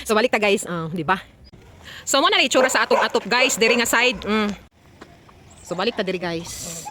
So balik ta, guys, di ba? So mo na itsura sa atong atop, guys, diri nga side. So balik ta diri, guys.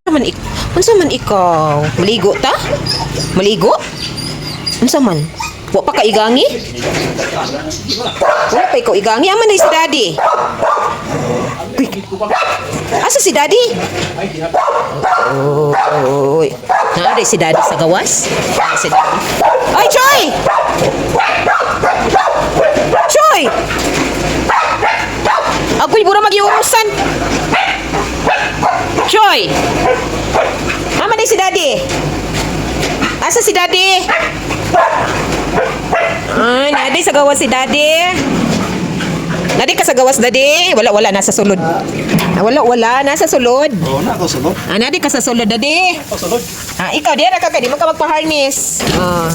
Man ik Unsa man ikaw? Maligo ta? Maligo? Unsa man? Wa pa ka igangi? Wala pa ikaw igangi? Aman na si Daddy. Uy. Asa si Daddy? Oy. Naa si Daddy sa gawas? Naa si Daddy. Ay, Choy! Choy! Agoy, mura magiurusan. Choy! Mama na si Daddy. Asa si Daddy? Ay, nadi sa gawas si Daddy. Nadi ka sa gawas, Daddy. Wala, wala. Nasa sulod. Ah, wala, wala. Nasa sulod. Oo na, ako sulod. Ah, nadi ka sa sulod, Daddy. Ako sulod. Ah, ikaw, diyan na ka, kay di man ka magpa-harness. Ah.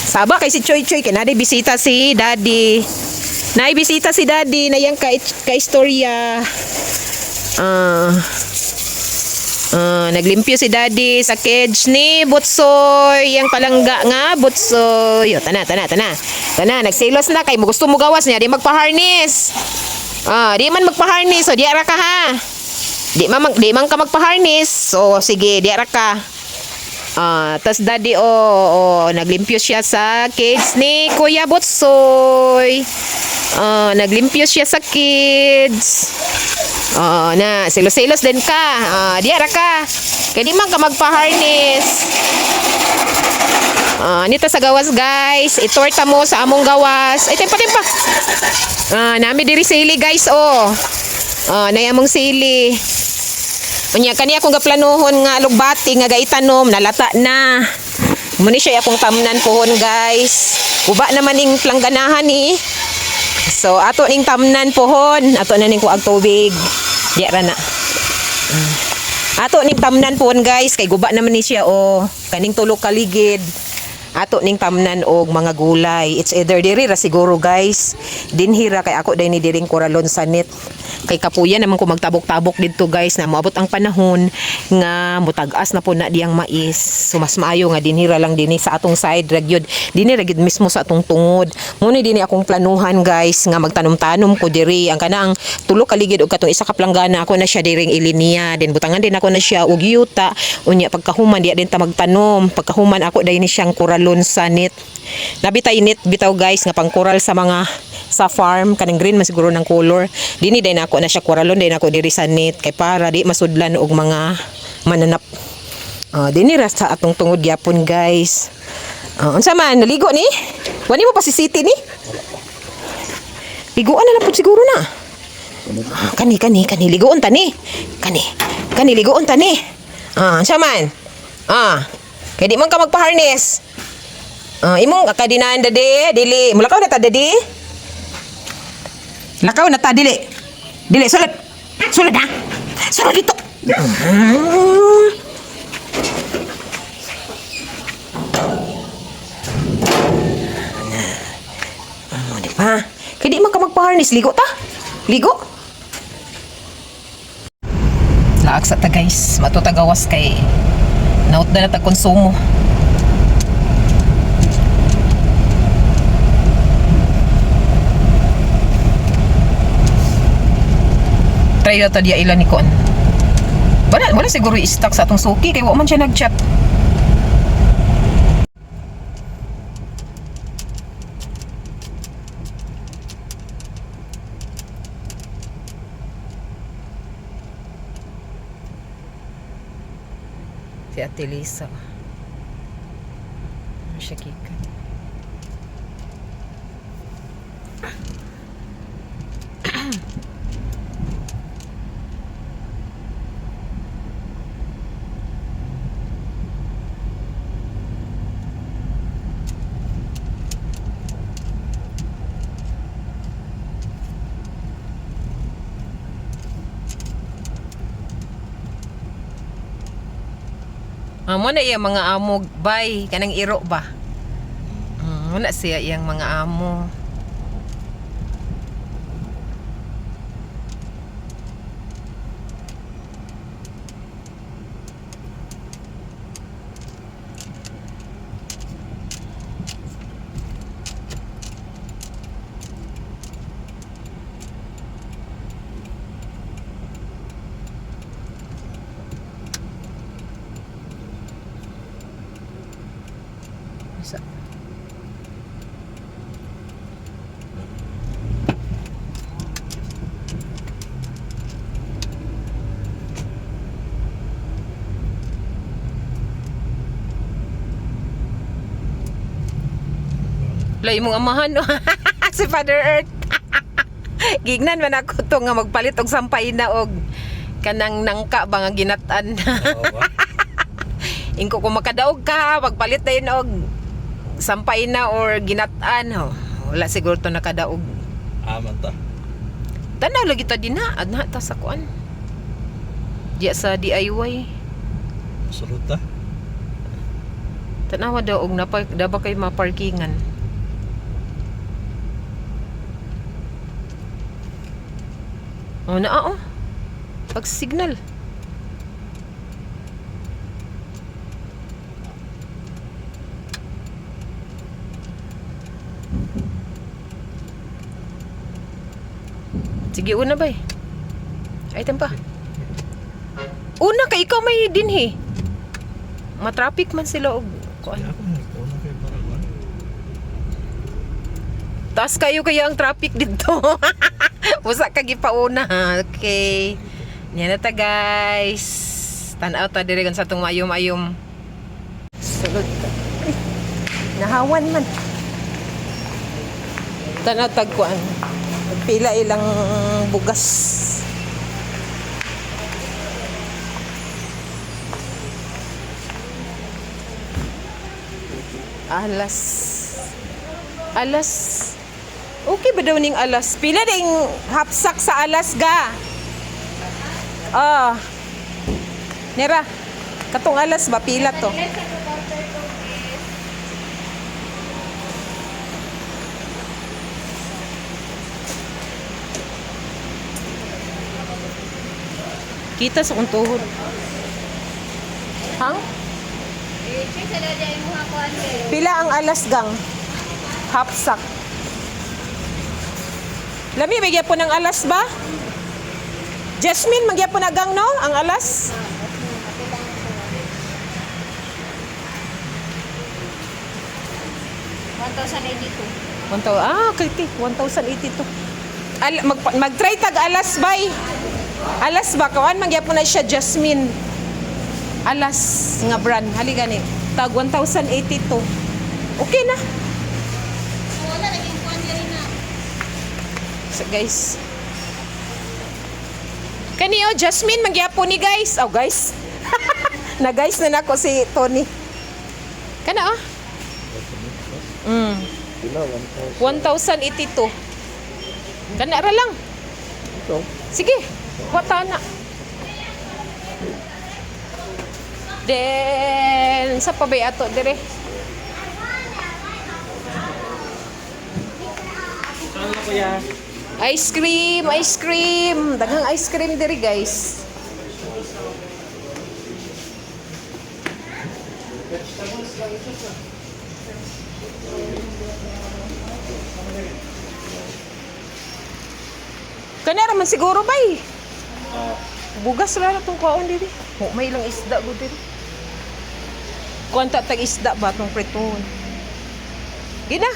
Saba kay si Choy Choy, kay nadi bisita si Daddy. Nay bisita si Daddy na yang ka ka istorya. Ah. Ah, naglimpyo si Daddy sa cage ni Butsoy, yang palangga nga Butsoy. Yo, tana tana tana. Tana, nagselos na kay mo gusto mo gawas niya, di magpa-harness. Ah, di man magpa-harness, so di ara ka ha. Di man ka magpa-harness. So sige, di ara ka. Ah, tas Daddy, oh, naglimpyo siya sa cage ni Kuya Butsoy. Ah, naglimpyo siya sa kids. Oo, na, selos-selos din ka. Ah, di ara ka. Kaya di man ka magpa-harness. Ah, nita sa gawas, guys. Itorta mo sa among gawas. Ay, tempa tempa. Ah, nami diri sili, guys, oh. Ah, nay among sili. Unya kani akong gaplanuhon nga alugbati nga gaitanom nalata na. Muni siya akong tamnan pohon, guys. Uba naman ning plangganahan ni. So ato ning tamnan pohon, ato na ning kuag tubig. Di ra na. Ato ning tamnan pohon, guys, kay guba naman ni siya oh. Kaning tulo kaligid. Ato ning tamnan og mga gulay. It's either diri ra siguro, guys. Dinhi ra kay ako dai ni diring kuralon sa net. Kay kapuya naman ko magtabok-tabok didto, guys, na moabot ang panahon nga mutag-as na po na diyang mais. So mas maayo nga dinhi ra lang dinhi sa atong side ra gyud. Dinhi ra gyud mismo sa atong tungod. Muna dinhi akong planuhan, guys, nga magtanom-tanom ko diri ang kanang tulo ka ligid og katong isa ka planggana ako na siya diring ilinya. Din butangan din ako na siya og yuta. Unya pagkahuman diya din ta magtanom. Pagkahuman ako dai ni siyang kuralon sa net. Nabitay net bitaw, guys, nga pangkural sa mga sa farm kaning green man siguro ng color. Dini day na ako na siya kuralon din ako diri sa net kay para di masudlan og mga mananap. Ah, dini ra sa atong tungod gyapon, guys. Ah, unsa man naligo ni? Wani mo pa si City ni? Liguan na lang pud siguro na. Ah, kani kani kani ligoon ta ni. Kani. Kani ligoon ta ni. Ah, unsa man? Ah, kay di man ka magpa-harness. Ah, imong kadinaan dadi, dili. Mulakaw na ta dadi. Lakaw na ta dili. Dili sulod. Sulod ha. Sulod dito. Ah. Oh, di ba? Kaya di man ka magpa-harness. Ligo ta. Ligo. Laag sa ta, guys. Matutagawas kay naut na ta konsumo. Try na ta diya ilan ni Kon. Wala, wala siguro i-stock sa atong suki kay wa man siya nag-chat. Si Ate Lisa. Siya gikan. Amo na iya mga amo bay kanang iro ba. Mo na siya iyang mga amo. Isa. Wala imong amahan no. Si Father Earth. Gignan man ako to nga magpalit og sampay na og kanang nangka ba nga ginat-an. Oo ba? Ingko kung makadaog ka, magpalit na yun og sampay na or ginat-an. Oh, wala siguro to nakadaog. Aman ta. Tanaw lagi ta din ha, adna ta sa kuan. Diya sa DIY. Sulod ta. Tanawa daw og napa daba kay maparkingan. Oh na oh. Pag signal. Sige, una bay. Ay, pa. Una kay ikaw may dinhi. Matraffic man sila og kuan. Kaya ako nagtuna kay para ba? Taas kayo kaya ang traffic dito. Usa ka gipauna. Okay. Niya na ta guys. Tan-aw ta diri sa atong mayom-ayom. Sulod ta. Ay, nahawan man. Tanaw tag kuan. Pila ilang bugas. Alas. Alas. Okay ba daw ning alas? Pila ding hapsak sa alas ga? Ah. Nera. Katong alas ba pila to? Kita sa kong tuhod. Hang? Pila ang alas gang? Hapsak. Lami, may gyapon ang alas ba? Jasmine, magyapon na gang no? Ang alas? Ah, okay, okay. 1,082. Mag-try tag alas, bay. Alas ba? Kawan, magyapon na siya, Jasmine. Alas nga brand. Halika ni. Tag 1,082. Okay na. Wala, naging kuwan rin na. So, guys. Kani oh, Jasmine magyapon ni guys. Oh, guys. Na guys na nako si Tony. Kana oh. Pila 1,000. 1,082. Kana ra lang. Ito. Sige. Wata na. Then sa pabay ato dire. Ano kuya? Ice cream, ice cream. Daghang ice cream diri, guys. Kanera man siguro bay. Bugas ra na tong kaon diri. Ho, may ilang isda gud diri. Kuanta tag isda ba tong prituhon. Gina.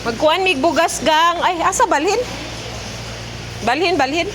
Magkuan mig bugas gang. Ay, asa balhin? Balhin, balhin.